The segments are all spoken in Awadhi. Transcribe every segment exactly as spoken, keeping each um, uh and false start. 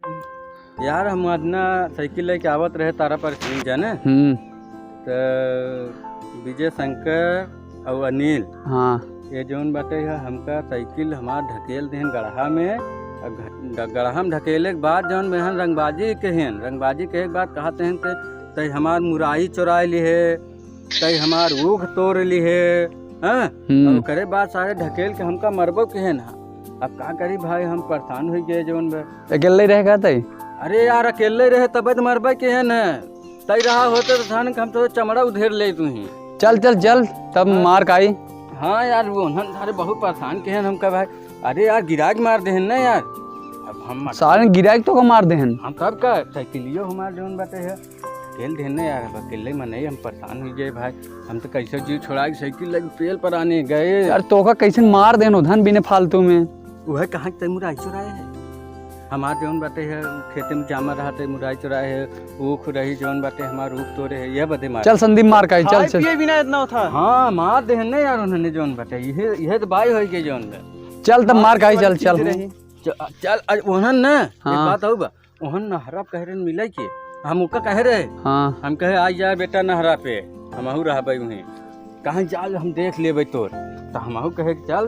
यार, हम अदना साइकिल लेके आवत रहे तारापार से, जाने? हम्म। त विजय शंकर अउ अनिल, हाँ। ये जौन बाटे है, हमका साइकिल हमार ढकेल देहन गड़हा में। अ घ-, ग-, गड़हा में ढकेले के बाद जौन बेहन रंगबाजी कहेन, रंगबाजी कहे के बाद कहत हैं कि तै हमार मुराई चोराई लिहे, तै हमार ऊख तोड़ लिहे, हाँ? हम्म। अउ ओकरे बाद सारे ढकेल के हमका मरबो कहेन। अब का करी भाई, हम परेशान होइ गए जौन बे। अकेले रहे का तै? अरे यार, अकेले रहे तबे तो मरबे कहेन। तै रहा होते तो थान के हम तो चमड़ा उधेड़ ले तू ही। चल, चल, चल, तब हाँ। मार खाई। हाँ यार, वो उन्हन सारे बहुत परेशान कहेन हमका भाई। अरे यार, गिराक मार देहन ना यार। अब हम मर- सारे गिराक तो का मार देहन। हम तब का, साइकिलियो हमार जौन बाटे है, खेल देहन ना यार, अब अकेले मनई हम परेशान होइ गए भाई। हम तो कैसे जीव छोड़ा के साइकिल लेके पेल पर आने गए। यार, तोका कैसे मार देहन उधन बिने फालतू में। उहे कहाँ के तै मुराई चोराए है। हमार जौन बाटे है, खेते में जामा रहा तै मुराई चोराए है, ऊख रही जौन बाटे हमार ऊख तोड़े है, यह बदे मार। चल संदीप, मार खाई, चल, खाए चल। पिए बिना इतना होता। हाँ, मार देहन ना यार उन्होंने जौन बाटे, यह, यह तो बाई होइ गई जौन बा। चल तब मार खाई, चल, चल। चीज रही। च-, चल, आज ओहन ना, एक हाँ। बात हउ बा, ओहन नहरा कह रहे मिले के, हम ओका कह रहे, हाँ। हम कहे, "आ जा बेटा नहरा पे, हमहू रहबे उहें, कहाँ जा हम देख लेबे तोर।" त हमहू कहे, "चल।"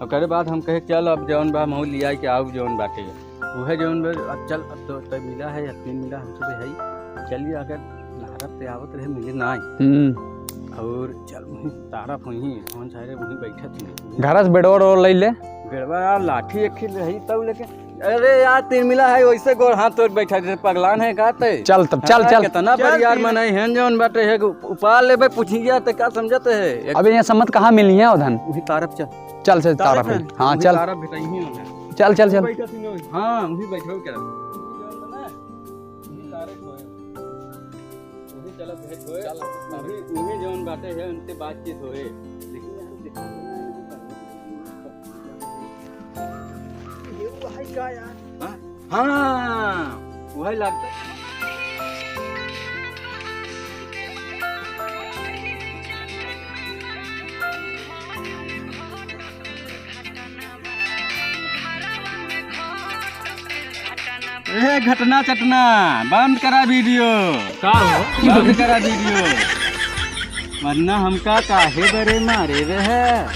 ओकरे बाद हम कहे, "चल, अब जौन बा, हमहू लिया के आऊ जौन बाटे, उहे जौन बा, अब चल, अब तो तय मिला है, अपने मिला, हमसे भी है, चलिए।" अगर नहरा पे आवत रहे, मिले ना आए। हम्म। और चल, वहीं तारा वहीं, कौन सा रे, वहीं बैठत हैं। घर से बेड़वा ओड़वा ले ले। बेड़वा यार, लाठी एक ही रही तब लेके। अरे यार, तीन मिला है, वैसे गोड़ हाथ तोड़ बैठा, जैसे पगलान है का ते? चल तब, चल, हाँ, चल। कितना चल, बरियार तीन मनई हैं जौन बाटे है, उपार लेबे, पूछिया ते का समझत है? एक अबे यहाँ सम्मत कहाँ मिली है उधन? वही तारफ चल। चल, चल, तारफ तारफ है। है। हाँ, वही चल। तारफ भेटाई ही होना। चल, चल, चल। बैठा थी ना। हाँ, वही बैठो क्या? वही तारफ होए। वही चलत है होए। चल, वही, वही जौन बाटे है, उनसे बातचीत होए। लेकिन यहाँ दिखाई नहीं पड़ रहा। ये वो है क्या यार? हाँ? हाँ, वही लगता। ए घटना चटना, बंद करा वीडियो। का हो? बंद करा वीडियो। वरना हमका काहे बरे मारे रहे?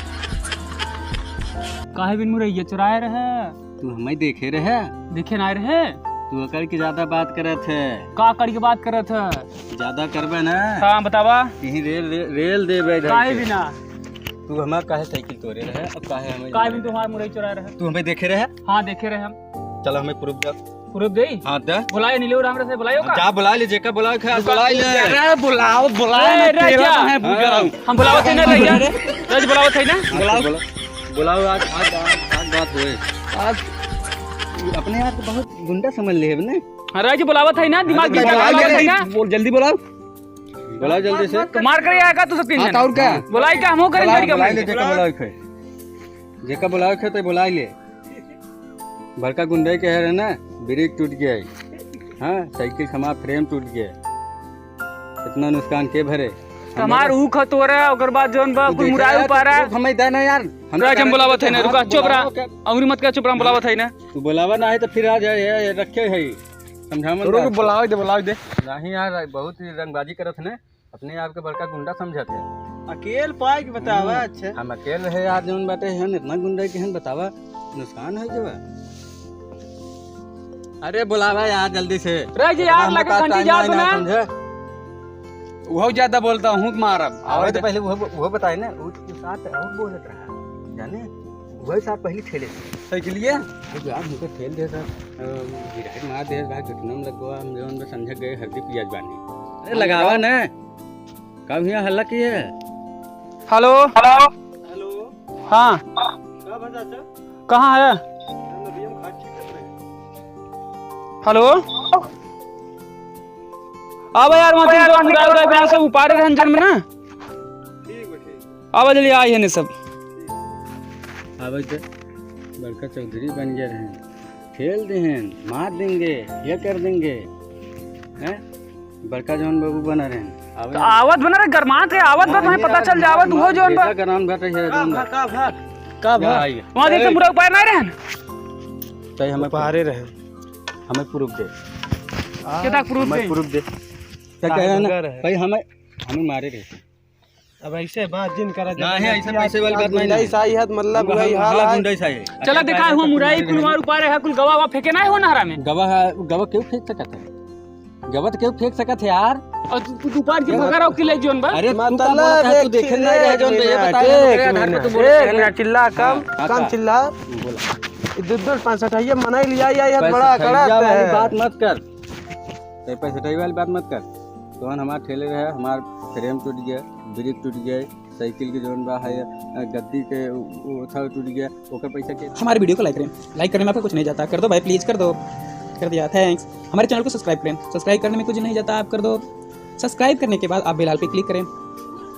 काहे बिन मुरैया चुराए रहे? तू हमें देखे रहे? देखे ना रहे? तू अकड़ के ज्यादा बात करत है। का अकड़ के बात करत है? ज्यादा करबे ना। हाँ, बतावा। यहीं रेल, रेल, रेल देबे इधर काहे के। बिना? तू हमार काहे साइकिल तोड़े रहे? अब काहे हमें काहे बिन तुम्हार मुरई चुराए रहे? तू हमें देखे रहे? हाँ, देखे रहे हम। चलो, हमें proof दे। Proof देई? हाँ, दे। बुलाए नीले राम रहे, बुलायो का? जा बुला ले, जेका बुलावे के है, बुला ले। अरे बुलाओ, बुलाओ ए, ना, रे, तेरा क्या? तो है, बुझ रहा हूँ। हम बुलावत है ना, रैया। रज बुलावत है ना? हाँ, बुलाओ। तो बुलाओ। बुलाओ, आज, आज, आज, आज बात होए। आज अपने आप को बहुत गुंडा समझ ले ना? हाँ, रज बुलावत है ना, दिमाग हाँ, की बुलाओ, बुलावत है जल्दी, ना? बोल, जल्दी बुलाओ। बुलाओ जल्दी से। मार कर आएगा तू सब तीन हाँ, जन। तो और क्या? बुलाई का, हमहू करें बुलाओ, लड़के बुलाओ, में। जेका बुलावे के है। जेका बुलावे के है, तो बुला ले। बड़का गुंडई के है ना, ब्रेक टूट गया है। हाँ, साइकिल हमार frame टूट गया है। इतना नुकसान के भरे? तो हमार ऊख तोरा, ओकर बाद जौन बा, तू कुल देखे मुराई यार, उपारा। तू हमें दे ना यार। हम राज, हम तो बुलावत है ना, हम रुका, तो चुप रहा। बुलाओ क्या? अउरी मत कर, चुप रहा, हम बुलावत है ना। तू बुलावा ना है तो फिर आ जाए, ये, ये रखे है, समझावन रुक, ना। बुलावे दे, बुलावे दे। नहीं यार, बहुत ही रंगबाजी करत है ना। अपने आप के बड़का गुंडा समझत है। अकेल पाए के बतावा, हम्म, अच्छा। हम अकेल रहे यार, जौन बाटे हन, इतना गुंडा के हन, बतावा, नुकसान है जब। अरे बुलावा यार जल्दी से। रे जी इतना यार, हमरे लगे पास घंटी time जात नहीं ना। समझे। वो ज्यादा बोलता हूँ, मारब। आवे तो पहले वो, वो बताए ना, वो तो साथ और बोलत रहा, जाने? वही साथ पहले ठेले। साइकिलिया? अरे यार, हमको ठेल दे सर। अ, गिराक मार दे भाई, घुटना में लगवा, हम जौन बस समझ गए, हल्दी पियाज बानी। अरे लगावा ना। का भैया हल्ला किए है? हेलो। हेलो। हाँ। का भा चाचा? कहाँ है? नदिया में घाट छीटत रहे। हेलो। आवा यार, वहाँ तीन सौ मुराई उराई बना सब उपाड़े रहन जन में ना। ठीक बा, ठीक। आवा जल्दी आई है ने सब। आवे तो बड़का चौधरी बन गया रहे। खेल दे हैं, मार देंगे, ये कर देंगे, हैं? बड़का जौन बाबू बना रहे हैं। आवे तो आवत बना रहे, गरमात है, आवत बा, हाँ, तुम्हें ये पता चल जावत, वो जौन बा। बेटा गरम बैठे है, का एकदम भा, का भा? का भा? आई। वहाँ दिन से अरे। मुर्गा उपाय नहीं रहन। चाहे हमें उपारे रहे। हमें proof दे। केतना proof हमें दे? Proof दे। क्या कह रहे हैं ना? भाई, हमें, हमें मारे रहे। अब ऐसे बात जिन करा नहीं, ऐसे पैसे वाली बात नहीं, गुंडाई नहीं। साई है, मतलब, हम, वही हम, हाल हाँ, है। गुंडाई साई है। चला, अच्छा, देखा, पैसा हुआ तो मुराई तुम्हारे कुल मार ऊपर है, कुल गवा, गवा फेंके ना हो नहरा में। गवा है, गवा क्यों फेंक सकत है? गवा तो क्यों फेंक सकत है यार? और तू, तू ऊपर की गवा भगा रहो कि ले जोन बा? अरे, तू का मतलब, बोलत है? तू एक देखे नहीं रहे, एक जोन बा, ये मिनट, बता रहे, एक आधार पर तू मिनट, बोलत है, एक आधार मिनट, चिल्ला कम, हाँ, हाँ, कम का? चिल्ला। बोला। ये दू दू पाँच सौ अठाइए मनाई लिया, या, या बड़ा पैसा कड़ा वाली है। बात मत कर। ए, पैसा वाली बात मत कर। तोहन हमार ठेले रहे, हमार frame टूट गया, brake टूट गया, साइकिल के जौन बा है, अ, गद्दी के उ, उ, ओथा टूट गया, ओकर पैसा के। हमारे video को like करें, like करने में आपको कुछ नहीं जाता, कर दो भाई, please कर दो, कर दिया, thanks। हमारे channel को subscribe करें, subscribe करने में कुछ नहीं जाता, आप कर दो। Subscribe करने के बाद आप bell पे click करें,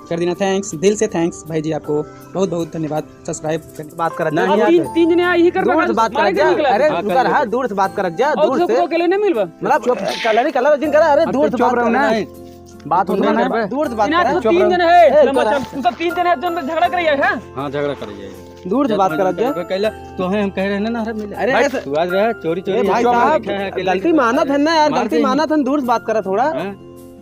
कर देना, thanks, दिल से thanks भाई जी, आपको बहुत बहुत धन्यवाद। Subscribe कर बात करत जा। नहीं, और यार। तीन, तीन जने आई ही कर दूर से बात करत जा। अरे, हाँ, रुका रहा, दूर से बात करत जा, और दूर से। अकेले नहीं मिलबा। मतलब, चुप, कलरी, कलर जिन करा, अरे, दूर से बात करत जा। बात होत रहा है। दूर से बात करत जा। तीन जने हैं, ए, लंबा चौड़ा। तू सब तीन जने हैं, जौन झगड़ा कर रहा है। हाँ, झगड़ा कर रहा है। दूर से बात करत जा। कहला, तो है, हम कह रहे हैं ना, अरे, मिले। अरे, भाई, ऐसे तू आज रहा, चोरी, चोरी। ए, भाई साहब, गलती मानत है ना यार, गलती मानत है, दूर से बात करा थोड़ा। हाँ?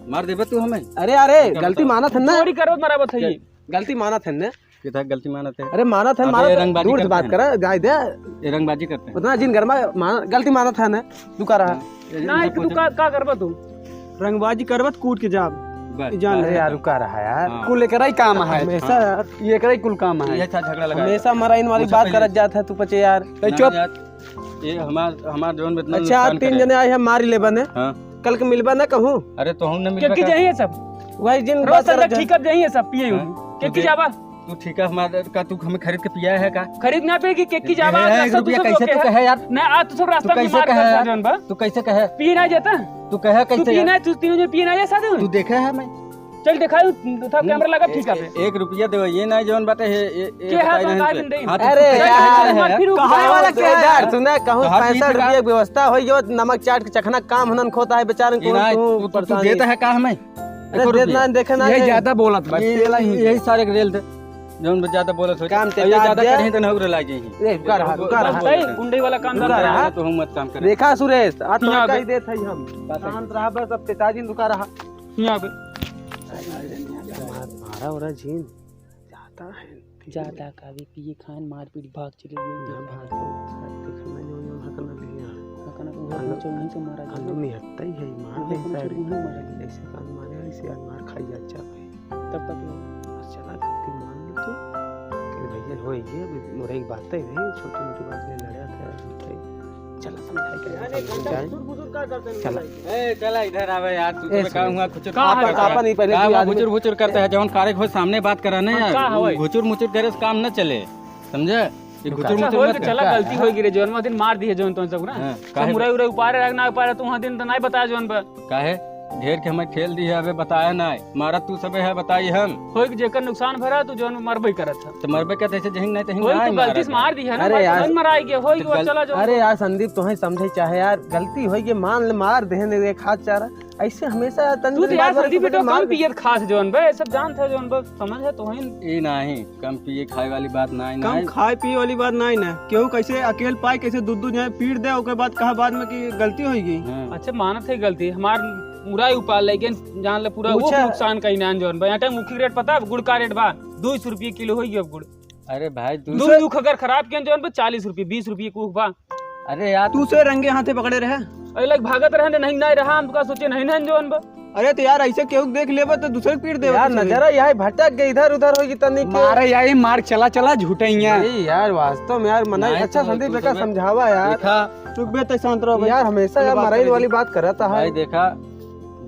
मार देबे तू हमें। अरे, अरे, गलती मानत है ना। चोरी करो, मरावत है ये। गलती मानत है ना। कितना गलती मानत है? अरे मानत है, अब मानत ये है। रंगबाजी दूर से करते बात हैं। करा, जाए दे। ये रंगबाजी करते हैं। उतना जिन गरमा, मान-, गलती मानत है ना, तू का रहा। हाँ, ये ना, इनसे तू पूछो। का, का करबा तू? रंगबाजी करबा तो कूट के जाब। बस, जान बस। अरे यार, रुका रहा यार। हाँ। कुल एकरा ही काम है। हमेशा हाँ। यार। ये एकरा ही कुल काम है। ये था झगड़ा लगा। हमेशा मराइन वाली बात करत जात है तू पचे यार। ए, ना चुप। यार। ये हमार, हमार जौन बे इतना अच्छा, नुकसान तीन करे। जने आए हैं, मारी लेबा ने। हाँ। कल के मिलबा ना कहूँ। अरे, तो हम न मिलबा के का? चाहिए सब? वही जिन रोज बात संझा करत है। ठीका चाहिए सब पिए हाँ? हुए। के तू की दे-, जाबा? तू ठीका हमार का, तू हमें खरीद के पिया है का? खरीद ना पे कि के की जाबा? ए, आज एक रास्ता रुपया तू सब कैसे रोके तू है। कहे यार? ना, आज तू सब तू रास्ता में कैसे मार कहे करता यार? जौन बा। तू कैसे कहे? पिए ना जाता? तू कहे तू कैसे पिए यार? ना, तू तीनों जने पिए ना जा साथ में? तू देखे है मैं? चल दिखाई, उठा हम्म। कैमरा लगा ए-, ठीक है। ए-, एक रुपया देवे, ये ना जौन बाटे, हे, ए-, ए के बताई हाथ में नहीं काट पे। दे? हाँ, तो अरे तू कैसे यार, कैसे है? फिर कहाँ वाला के यार? सुना, कहूँ तो हाँ, पैंसठ ठीक है। रुपया के व्यवस्था होई, जो नमक चाट के चखना काम हनन खोता है बेचारन ये को, ना, तू तू, तू, तू परेशानी। देता है का हमें? अरे, एको रुपया। देना, देखे ना ये ये। ज्यादा बोलत बा, ये, तेला ही। यही सारे के रेल दे, जौन बे ज्यादा बोलत हो। काम ते और ये ज्यादा दे। कहीं तो ना उगरे लागे ही। ए, रुका रहा, रुका रहा। गुंडई वाला काम रुका रहा। तो हम मत काम करे। देखा सुरेश, आज तो यहाँ कही देत है हम। शांत रहा बस, अब पिताजी रुका रहा। यहाँ पे। मार-, मारा ओरा जीन। जाता है। जाता का भी पिए खान मारपीट भाग चले गए। ना भाग, देखना जो, जो हक ना लिया। हक ना, वो हक ना, कुछ वहीं से मारा हम गया। लोग निहत्ता ही है, मार वहीं दे कम सारे। चोरी वहीं मारा गया। ऐसे कान मारे, ऐसे आज मार खाई जा, जा भाई। तब तक ले। बस चला, गलती मान ले तू। कि भैया हो ये, अभी मोरे एक बात है भाई, छोटी मोटी बात ले लड़ा था, झूठे। चला समझा के अरे, यहाँ घंटा समझाए। बुजुर्ग, बुजुर्ग का करते हैं चला। भाई? ए, चला इधर आवे यार, तू ए, तो का सुन। हुआ, खुचुर का मुचुर है? करता है। आपन ही पहले का तू हुआ, आज बुचुर बुचुर करता है, जौन कार्य हो सामने बात करा नहीं हाँ, यार। का हवे? घुचुर मुचुर करे से काम न चले, समझे? ये रुका। घुचुर अच्छा, मुचुर होई मत के कर। चला, गलती होई गिरे, जौन वहाँ दिन मार दिए जौन तौन सब ना। हाँ, सब काहे मुरई उरई उपारे रख ना उपारे, तू वहाँ दिन तो नहीं बताया जौन पर। काहे? ढेर के हमें खेल दिए, अबे बताया ना है। मारत तू सबे है, बताई हम। होई के जेकर नुकसान भरा, तू जौन मरबे करत है। तो मरबे करत है, जहिंग नहीं, तहिंग होई ना तो है गलती से मारत। मार दी है ना, अरे भाई, यार। समझ में आ गया, होई तो वो गल-, चला जौन अरे पर। यार संदीप, तोहे समझे चाहे यार, गलती होई के मान ले, मार देहे ने एक हाथ चारा। ऐसे हमेशा तनी तू तो तनी यार बार बार संदीप कुछ बेटा मार कम दे। पियत खास जौन बे, सब जानत है जौन बे, समझ है तोहे। ई नाही, कम पिए खाए वाली बात नाही, कम नाही। खाए पिए वाली बात नाही ना। केहू कैसे अकेल पाए, कैसे दूध दूध जाए पीट दे, ओकर बाद कहा बाद में कि गलती होई गई। हाँ। अच्छा, मानत है गलती, हमार मुराई उपार लेकिन जान ले पूरा वो पूछा। नुकसान कहीं ना जौन बा। यहाँ टाइम ऊखी रेट पता है, गुड़ का रेट बा, दो सौ रुपये किलो होई अब गुड़। अरे भाई, तू दूसरे दुख अगर खराब किया जौन बा, चालीस रुपये, बीस रुपये कुछ बा। अरे यार, तू से रंगे हाथे पकड़े रहे। अरे लग भागत रहे, नहीं, नहीं रहा, हम का सोचे नहीं, नहीं जौन बा। अरे तो यार, ऐसे केहू देख लेबा तो दूसरे के पीट देबा यार, तो चली। नजर यही भटक गई, इधर उधर होगी तनी के। मारे यही मार, चला चला, झूठे ही है। नहीं यार, वास्तव में यार, मना नहीं, अच्छा तू, संदीप तू बेटा सब समझावा यार। देखा। चुप बे, तै शांत रहो भाई। यार, हमेशा यार, बात मराइल करेगी। वाली बात करता है। भाई देखा,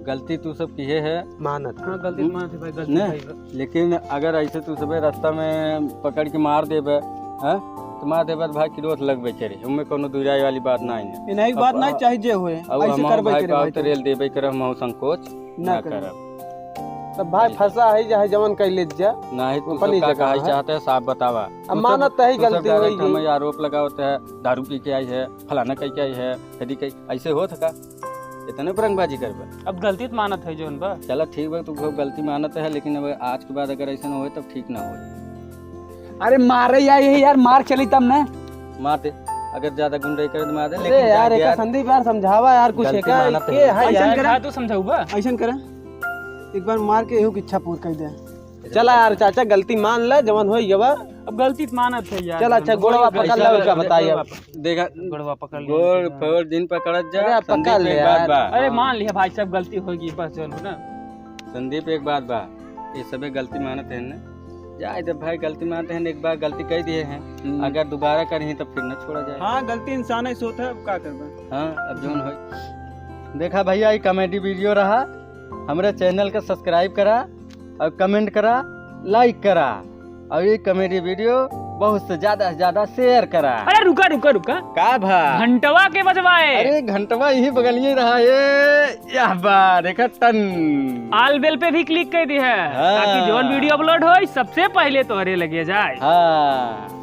गलती तू सब किहे है। मानत। हाँ, गलती मानत है भाई, गलती नहीं, भाई। लेकिन अगर ऐसे तू सबे रास्ता में पकड़ के मार देबे, हैं, तो मार देबे तो भाई किरोथ लगबे करे, उनमें कोनो दुराई वाली बात नहीं है। ये नहीं बात अब, नहीं, अब, चाहे जे होए, अब ऐसे हम करबे भाई करे का भाई तो। रेल देबे करे, हम संकोच ना ना करब। करब। तब भाई फंसा है, चाहे जवन कह ले जा, नहीं, तू अपन सब ही का जगह कहा है। चाहते है, साफ बतावा। अब तू सब, मानत है, तू सब गलती direct होई। हमें आरोप लगावत है, दारू पी के आई है, फलाना कह के आई है, यदि कहीं ऐसे होत है का? इतने पर रंगबाजी करबे? अब गलती तो मानत है जौन बा। चला ठीक बा, तू गलती मानत है, लेकिन अब आज के बाद अगर ऐसा ना होए तब ठीक ना होए। अरे मारे या ये यार, मार चली तब ना। मार दे। अगर ज्यादा गुंडई करे तो मार दे, अरे लेकिन यार, जाके एका यार, संदीप यार, समझावा यार, कुछ गलती एका, मानत के है। है ऐसन यार? करा। हाँ, तू समझाऊ बा? ऐसन करा, एक बार मार के एहू की इच्छा पूरी कर दे। चला यार चाचा, गलती मान ले, जवन होई गवा। अब गलती तो मानत है यार। चला, अच्छा, गोड़वा पकड़ ले, गोड़वा उनका पकड़ ले, बताइए। गोड़वा पकड़। देखा, गोड़वा पकड़ ले, गोड़ हाँ। फोड़ दिन पकड़त जा, अरे, आप संदीप पकड़ ले एक बात यार। बा। अरे, मान लिया भाई साहब, गलती होगी, बस जौन हो ना। संदीप, एक बात बा, ये सबे गलती मानत हैं ना, जाए जब भाई गलती मानते हैं, एक बार गलती कह दिए हैं, हम्म। अगर दोबारा करें तो फिर न छोड़ा जाए। हाँ, गलती इंसान ही सोच है, अब का करबा। हाँ, अब जौन हो। देखा भैया, ये comedy video रहा, हमरे channel का subscribe करा और comment करा, like करा और ये comedy video बहुत से ज्यादा से ज्यादा share करा। अरे रुका, रुका, रुका। का भा? घंटवा के बजवाए। अरे घंटवा यही बगलिए रहा है। यह बा, देखा टन। All bell पे भी click कर दी है, हाँ। ताकि जौन video upload हो, सबसे पहले तोहरे लगे जाए। हाँ।